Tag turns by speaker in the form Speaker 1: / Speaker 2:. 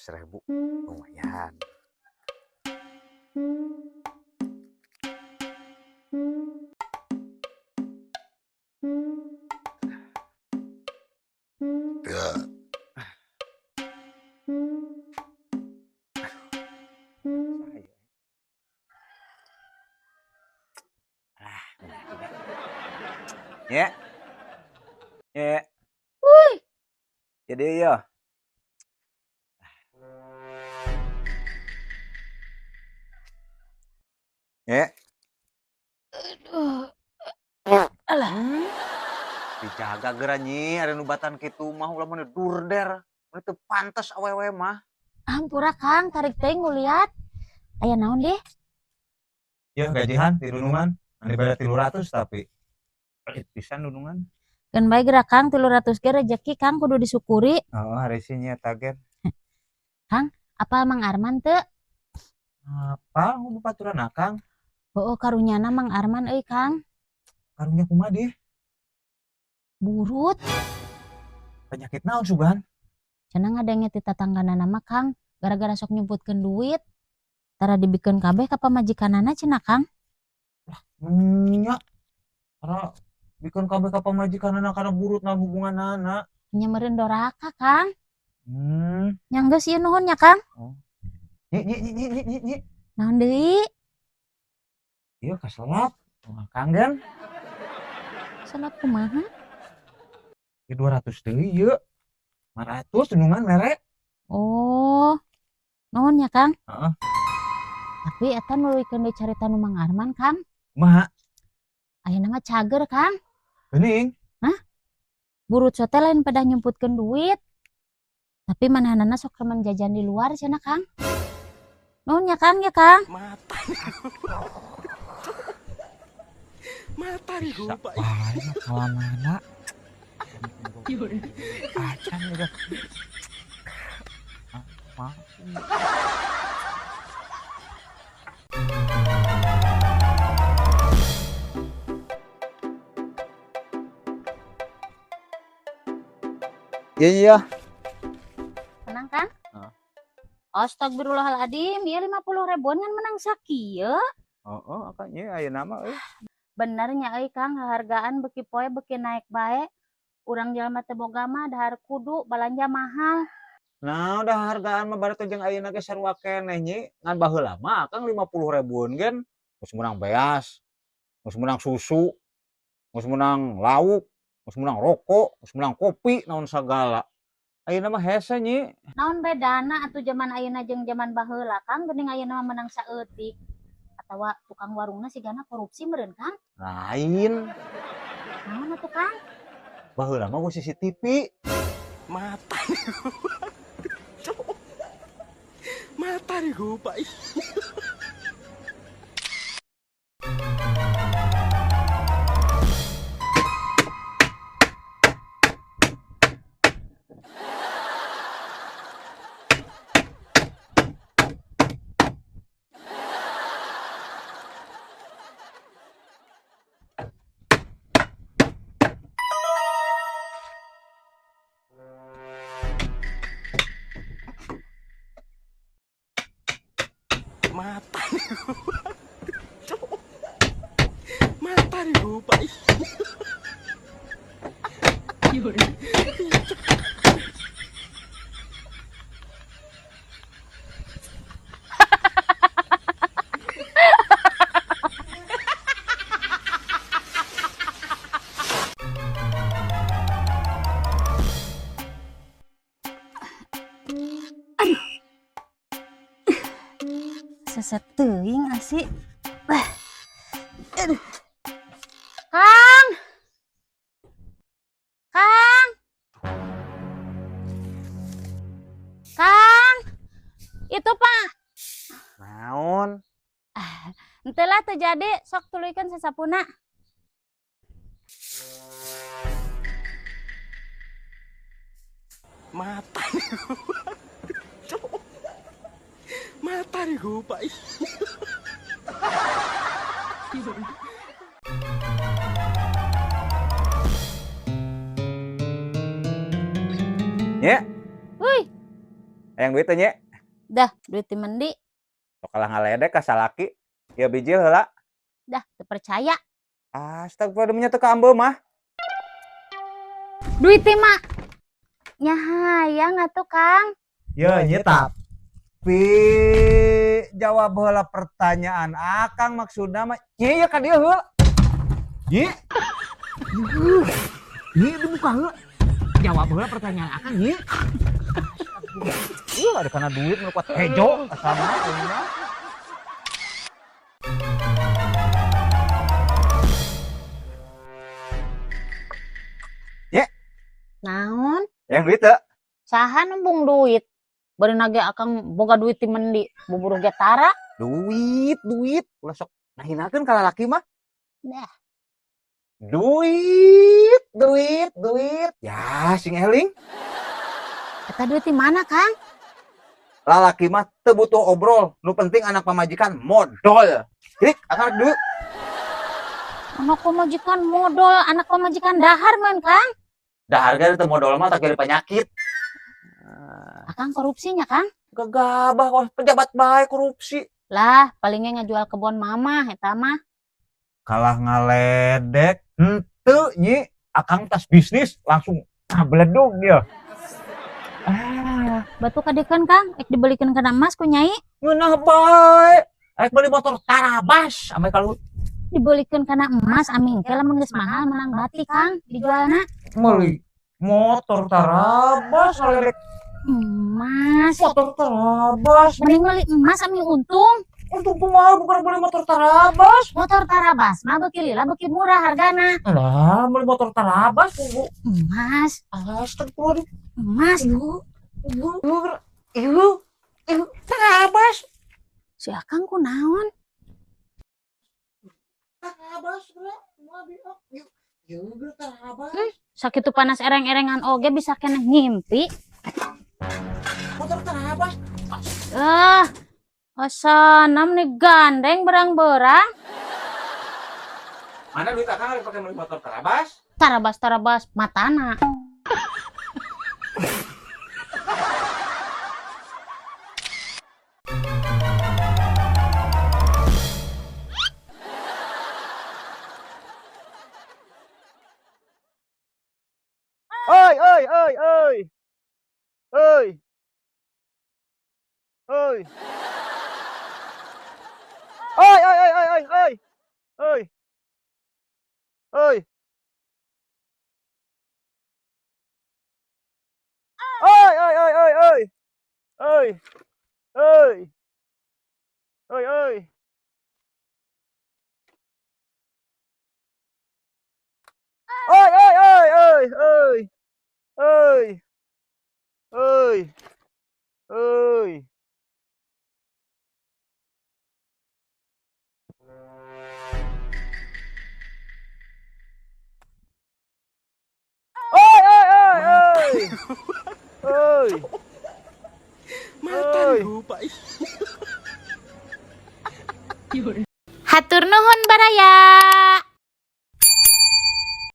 Speaker 1: 100 ribu lumayan. Ah, ya. Ya.
Speaker 2: Wih.
Speaker 1: Jadi ya. Ya.
Speaker 2: Aduh. Alah.
Speaker 1: Dijaga geura, Nyi, ada nu batan kitu mah ulah mun durder. Mun teu pantes awewe mah.
Speaker 2: Hampura, Kang, tarik teuing nguliat. Aya naon deh?
Speaker 1: Ya gajihan ti dunungan, anu dibere 300 tapi pelit pisan dunungan.
Speaker 2: Keun bae geura, Kang, 300 ge rezeki, Kang, kudu disyukuri.
Speaker 1: Oh, hareusi nya target.
Speaker 2: Kang, apal Mang Arman teu?
Speaker 1: Apa babaturan Akang?
Speaker 2: Heueuh, karunyana Mang Arman euy, Kang.
Speaker 1: Karunya kumaha deh?
Speaker 2: Burut.
Speaker 1: Penyakit naon sugan?
Speaker 2: Cenah ngadenge ti tatangganana mah, Kang, gara-gara sok nyumputkeun duit. Tara dibikeun kabeh ka pamajikanana cenah, Kang.
Speaker 1: Nya. Tara bikeun kabeh ka pamajikanana kana burut naon hubunganana?
Speaker 2: Nya meureun doraka, Kang. Nya geus ieu nuhun nya, Kang.
Speaker 1: Oh. Nyi, nyi, nyi, nyi, nyi, nyi, nyi.
Speaker 2: Naon deui?
Speaker 1: Ieu kaselap. Wah, Kang gen.
Speaker 2: Selap kumaha?
Speaker 1: Ieu 200 deui ieu. 500 dunungan mere.
Speaker 2: Oh. Nuhun nya, Kang.
Speaker 1: Heeh.
Speaker 2: Tapi eta nuluykeun deui carita nu Mang Arman, Kang.
Speaker 1: Kumaha?
Speaker 2: Ayeuna mah cager, Kang.
Speaker 1: Geuning.
Speaker 2: Hah? Burut sote lain pada nyumputkeun duit. Tapi manahanana sok remen jajan di luar cenah, Kang. Nuhun nya, Kang, ya, Kang.
Speaker 3: Mata. Mata
Speaker 1: Bisa wae mah kalamana. Acan juga. Ah, maaf. Iya, iya.
Speaker 2: Menang, Kang?
Speaker 1: Heeh.
Speaker 2: Astagfirullahaladzim, ieu 50 ribuan ngan menang sakieu.
Speaker 1: Heeh, akang ieu ayeuna mah euy.
Speaker 2: Bener nya euy, Kang, hargaan beuki poe beuki naik bae. Urang jelema teu boga mah dahar kudu balanja mahal.
Speaker 1: Nah, udah hargaan mah bareto jeung ayeuna ge sarua keneh, Nyi. Ngan baheula mah akang 50 ribuan gen geus meunang beas, geus meunang susu, geus meunang lauk, geus meunang rokok, geus meunang kopi, naon sagala. Ayeuna mah hese, Nyi.
Speaker 2: Naon bedana atuh jaman ayeuna jeung jaman baheula, Kang? Geuning ayeuna mah meunang saeutik. Atawa tukang warungna sigana korupsi meureun, Kang?
Speaker 1: Lain.
Speaker 2: Naon atuh, Kang?
Speaker 1: Baheula mah euweuh CCTV.
Speaker 3: Mata. Mata Pak. Mata. Mata Pak.
Speaker 2: Seset teuing asih. Aduh. Kang. Kang. Kang. Itu, Pak.
Speaker 1: Naon?
Speaker 2: Henteu lah teu jadi, sok tuluykeun sasapuna.
Speaker 3: Mata. Mata Pak.
Speaker 1: Ya.
Speaker 2: Wih.
Speaker 1: Hayang duit teh, Nye?
Speaker 2: Dah, duit ti mendi.
Speaker 1: Sok kalah ngaledek ka salaki. Ya bijil heula.
Speaker 2: Dah, teu percaya.
Speaker 1: Astagfirullah, deminya teu kaambeu mah.
Speaker 2: Duit teh mah nya hayang atuh, Kang.
Speaker 1: Ya, nya tapi jawab heula pertanyaan Akang, maksudna mah nya ya ka dieu heula. Nyi. Nyi, dibuka heula. Jawab heula pertanyaan Akang, Nyi. Ih, ada karena duit nu kuat hejo sama aing mah.
Speaker 2: Naon?
Speaker 1: Hayang duit teu?
Speaker 2: Saha nembung duit? Bari nage Akang boga duit ti mendi, buburu ge tara.
Speaker 1: Duit, duit. Ulah sok ngahinakeun ka lalaki mah.
Speaker 2: Dah.
Speaker 1: Duit, duit, duit. Ya, sing eling.
Speaker 2: Eta duit ti mana, Kang?
Speaker 1: Lalaki mah teu butuh obrol, nu penting anak pamajikan modol. Krik, akang duit.
Speaker 2: Anak pamajikan modol, anak pamajikan dahar man, Kang.
Speaker 1: Dahar ge teu modol mah tak jadi penyakit.
Speaker 2: Akang korupsinya, Kang.
Speaker 1: Gegabah kok pejabat bae korupsi.
Speaker 2: Lah, palingnya ngajual kebon mama eta mah.
Speaker 1: Kalah ngaledek, henteu, Nyi. Akang tas bisnis langsung ngabledug dia. Ah,
Speaker 2: Batu kadekeun, Kang, ek dibelikeun kana emas ku Nyai.
Speaker 1: Ngeunah bae. Rek beli motor tarabas ame kalau
Speaker 2: Dibelikeun kana emas aming ke lamun geus mahal menang bati, Kang, dijualna.
Speaker 1: Meuli motor tarabas ngaledek.
Speaker 2: Emas.
Speaker 1: Motor tarabas.
Speaker 2: Mending beli emas aming untung.
Speaker 1: Untung kumaha, bukan beli motor tarabas.
Speaker 2: Motor tarabas mah beuki lila beuki murah hargana.
Speaker 1: Lah, beli motor tarabas kudu.
Speaker 2: Emas,
Speaker 1: Astagfirullah.
Speaker 2: Emas.
Speaker 1: Ieu, ieu, ieu, tarabas.
Speaker 2: Si Akang kunaon?
Speaker 1: Tarabas, bro. Ieu, ieu tarabas.
Speaker 2: Sakitu panas ereng-erengan oge bisa keneh ngimpi.
Speaker 1: Motor tarabas.
Speaker 2: Ah, asanam nih gandeng berang-berang.
Speaker 1: Mana duit Akang harus pakai beli motor tarabas?
Speaker 2: Tarabas-tarabas matana.
Speaker 1: Oi, oi, oi, oi. Oi. Oi. Oi, oi, oi, oi, oi, oi. Oi. Oi. Oi, oi, oi, oi, oi. Oi. Oi. Oi, oi. Oi, oi, oi, oi, oi. Oi. Oi. Oi. Oi, oi, oi, oi. Oi.
Speaker 3: Mata
Speaker 1: Oi.
Speaker 3: lupa.
Speaker 2: Hatur nuhun, baraya.